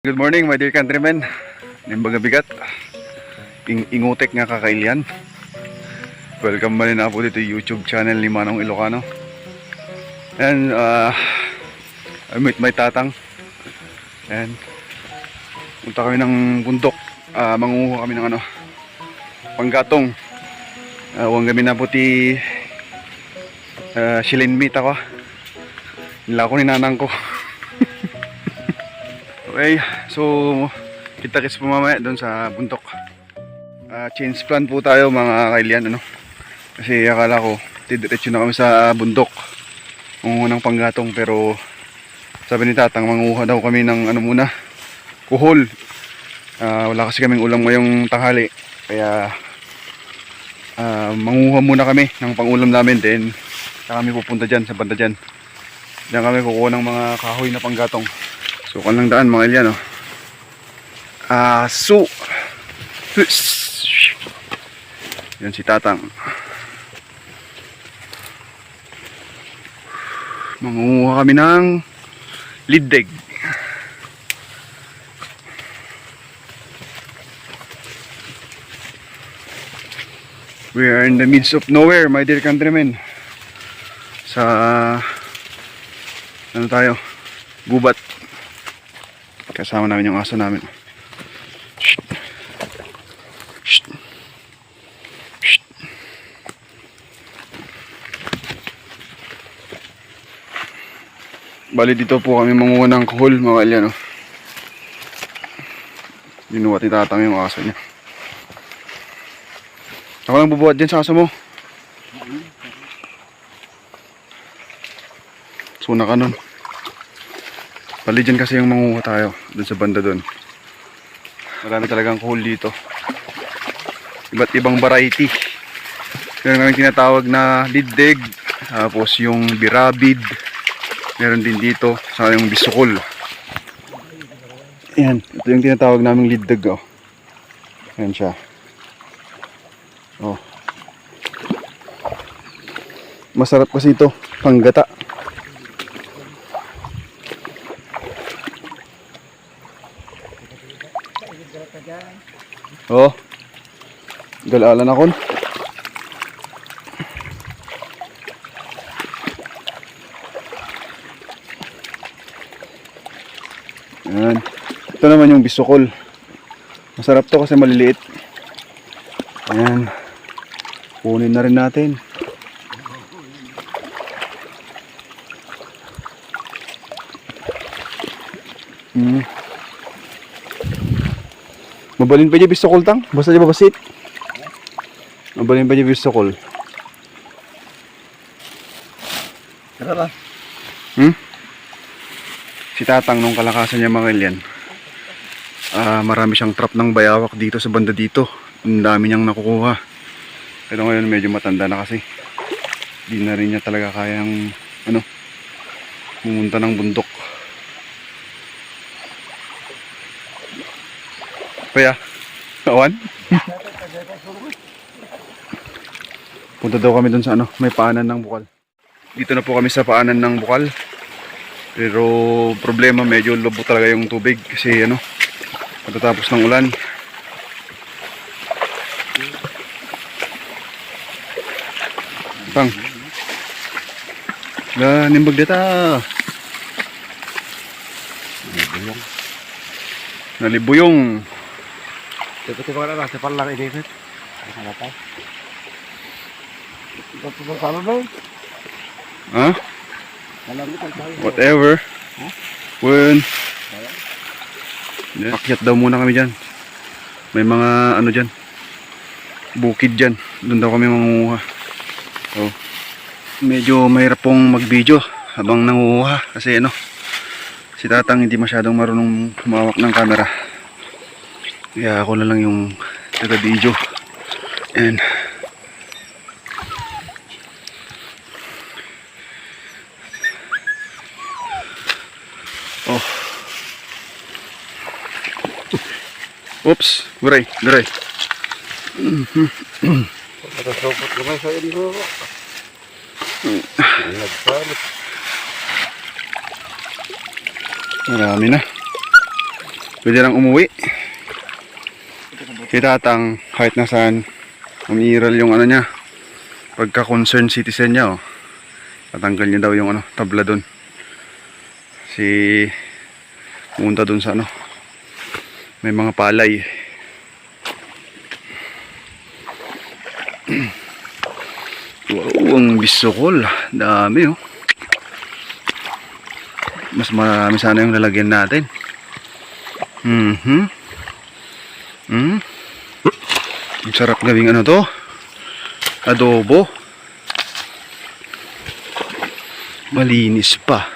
Good morning my dear countrymen. Nimbaga bigat ingutek nga kakailian. Welcome ba na po dito YouTube channel ni Manong Ilocano. And I meet my tatang. And punta kami ng bundok. Manguha kami ng panggatong. Huwag kami na puti shilin meat ako. Nila ko ni nanang ko. Okay, so kita-kits po mamaya doon sa bundok. Change plan po tayo mga kailian, kasi akala ko diretso na kami sa bundok ng panggatong, pero sabi ni tatang manguha daw kami ng muna, kuhol. Wala kasi kaming ulam ngayong tanghali, kaya manguha muna kami ng pangulam namin, then kami pupunta dyan sa banda dyan. Diyan kami kukuha ng mga kahoy na panggatong. So kanang daan mga ilyan, yan si tatang. Mangunguha kami ng lideg. We are in the midst of nowhere my dear countrymen. Sa tayo? Gubat. Kasama namin yung aso namin. Shh. Shh. Shh. Bali dito po kami manguha ng kuhol mga ilyan. Binuhat ni tatang yung aso niya. Ako lang bubuhat dyan sa aso mo. Suna ka nun. Bali dyan kasi yung manguha tayo dun sa banda dun. Marami talagang kuhol dito. Iba't ibang variety. Meron kami tinatawag na lideg, tapos yung birabid, meron din dito sa yung bisukol. Ayan, ito yung tinatawag naming lideg. Ayan siya. Masarap kasi ito panggata. Galalan ako. Ayan. Ito naman yung bisukol. Masarap to kasi maliliit. Ayan. Kunin na rin natin. Mabalin pa dyan bisukol tang? Basta dyan babasit. Mabalin pa dyan bisukol. Tara. Si tatang nung kalakasan niya mga ilyan, marami siyang trap ng bayawak dito sa banda dito. Ang dami niyang nakukuha. Pero ngayon medyo matanda na kasi. Di na rin niya talaga kayang pumunta ng bundok. Kaya, kawan? Punta daw kami dun sa may paanan ng bukal. Dito na po kami sa paanan ng bukal. Pero problema, medyo lobo talaga yung tubig kasi pagkatapos ng ulan. Pang. Nimbag data. Nalibuyong. Tiba-tiba na nasa palang inipit. Ano pa? Tiba-tiba ka na doon. Ha? Whatever. When. Akyat daw muna kami dyan. May mga dyan. Bukid dyan. Doon daw kami manguha. So, medyo mahirap pong mag-video habang nanguha. Kasi si tatang hindi masyadong marunong humawak ng camera. Kaya ako na lang yung taga-video. And oops, guray. Natasopot naman sa inyo. Marami na. pwede nang umuwi. Si Tatang, kahit nasaan, umiiral yung ano niya, pagka concerned citizen niya, oh. Tatanggal niya daw yung ano, tabla doon. Pumunta doon sa ano, may mga palay. Wow, ang bisokol. Dami, oh. Mas marami sana yung lalagyan natin. Ang sarap gawing ano to, adobo. Malinis pa.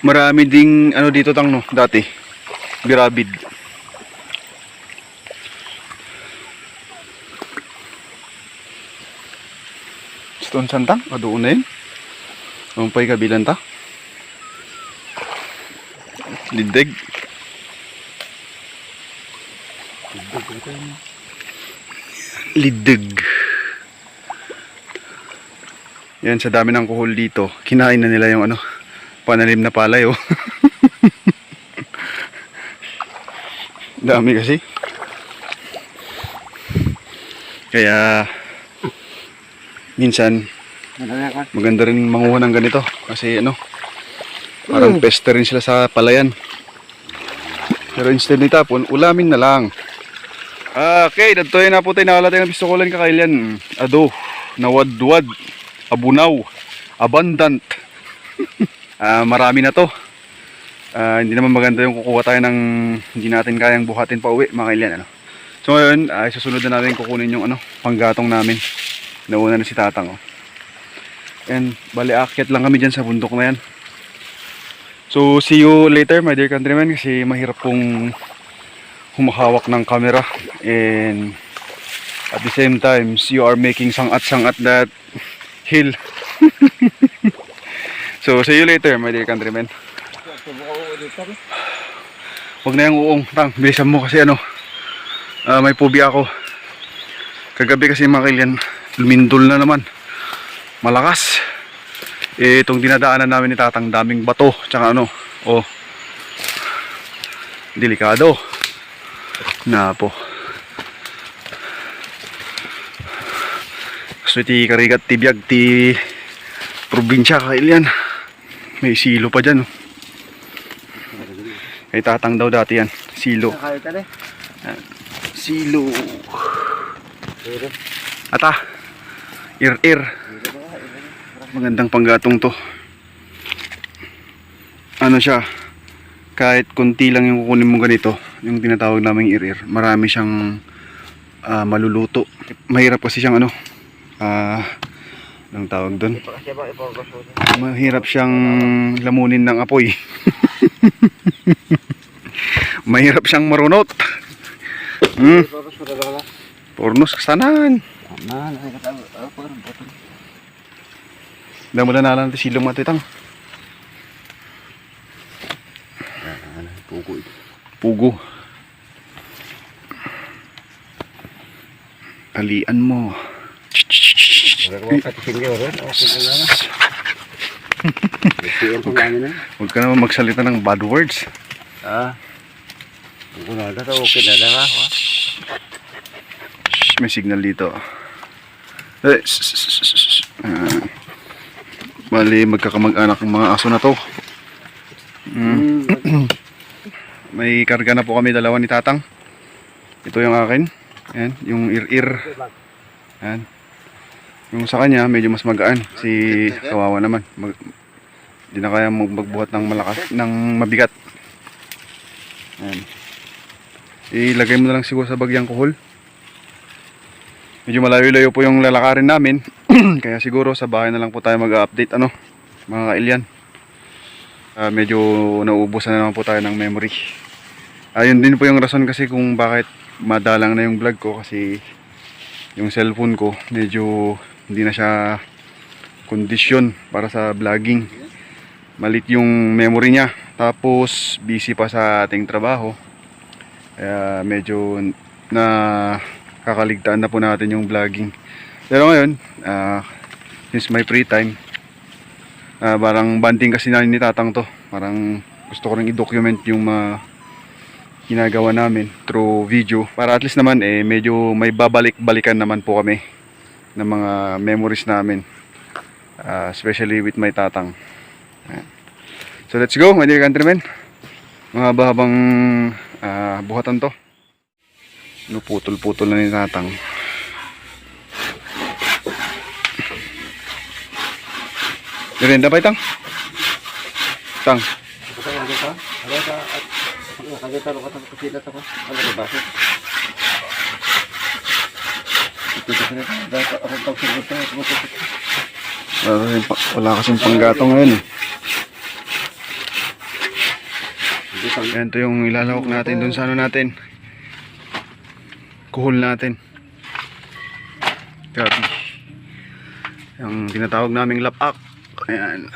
Marami ding ano dito tang no, dati. Birabid. Stone santang, doon na yun. Ang pa'y kabilan ta. Lidig. Lidig. Yan, sa dami ng kuhol dito, kinain na nila yung ano, panalim na palay, oh. Dami kasi. Kaya minsan maganda rin manguha ng ganito kasi ano, parang peste rin sila sa palayan. Pero instead ni tapon, ulamin na lang. Okay, datoy na po tayo nakalatay ng pistokolan kakailian. Ado, nawadwad, abunaw, abundant. Marami na to. Hindi naman maganda yung kukuha tayo ng hindi natin kayang buhatin pa uwi, mga kailan, ano. So ngayon, susunod na natin kukunin yung ano, panggatong namin. Nauna na si Tatang, oh. And bali akyat lang kami dyan sa bundok na yan. So see you later, my dear countrymen, kasi mahirap pong humahawak ng camera and at the same time you are making sangat-sangat that hill. So see you later, my dear countrymen. Huwag na yung uong, Tang, bilisan mo kasi ano, may phobia ako. Kagabi kasi mga kailan, lumindol na naman, malakas. Itong dinadaanan namin ni Tatang, daming bato, tsaka ano, oh, delikado na po. So ti karigat ti biag ti probinsya kailian, may silo pa dyan, oh. Kay Tatang daw dati yan, silo. Silo. Ata, ir-ir. Magandang panggatong to. Ano siya, kahit konti lang yung kukunin mo ganito, yung tinatawag naming ir-ir, marami siyang maluluto. Mahirap kasi siyang ano, anong tawag doon? Mahirap siyang lamunin ng apoy. Mahirap siyang marunot. Pornos kasanan. Damo na nalang ti silong matitang. Pugo ito. Pugo. Talian mo. Huwag ka naman magsalita ng bad words. May signal dito. Bali, magkakamag-anak ng mga aso na to. May karga na po kami, dalawa ni Tatang. Ito yung akin. Ayan, yung ir-ir. Ayan. Yung sa kanya, medyo mas magaan. Si kawawa naman. Hindi na kaya magbuhat ng malakas, ng mabigat. Ayan. Ilagay mo na lang siguro sa bagyang kuhol. Medyo malayo-layo po yung lalakarin namin. Kaya siguro sa bahay na lang po tayo mag-update, ano, mga kailyan. Medyo nauubusan na naman po tayo ng memory. Ayun din po yung rason kasi kung bakit madalang na yung vlog ko, kasi yung cellphone ko medyo hindi na siya kondisyon para sa vlogging. Malit yung memory niya, tapos busy pa sa ating trabaho. Kaya medyo na kakaligtaan na po natin yung vlogging. Pero ngayon, since may free time, Parang banding kasi namin ni tatang to. Parang gusto ko rin i-document yung mga ginagawa namin through video. Para at least naman medyo may babalik-balikan naman po kami ng mga memories namin. Especially with my tatang. Ayan. So let's go my dear countrymen. Mga habang buhatan to. Putol-putol na ni tatang. Merienda pa itang? Tang. Kita yang kita, ada ka ada taruh kata kecil apa? Ada di bawah. Itu kita ada apa tahu kita. Wala kasing panggatong ngayon eh. Yan to yung ilalawak natin dun sa ano natin. Kuhol natin. Grabe. Yung tinatawag naming lapak. Ayan.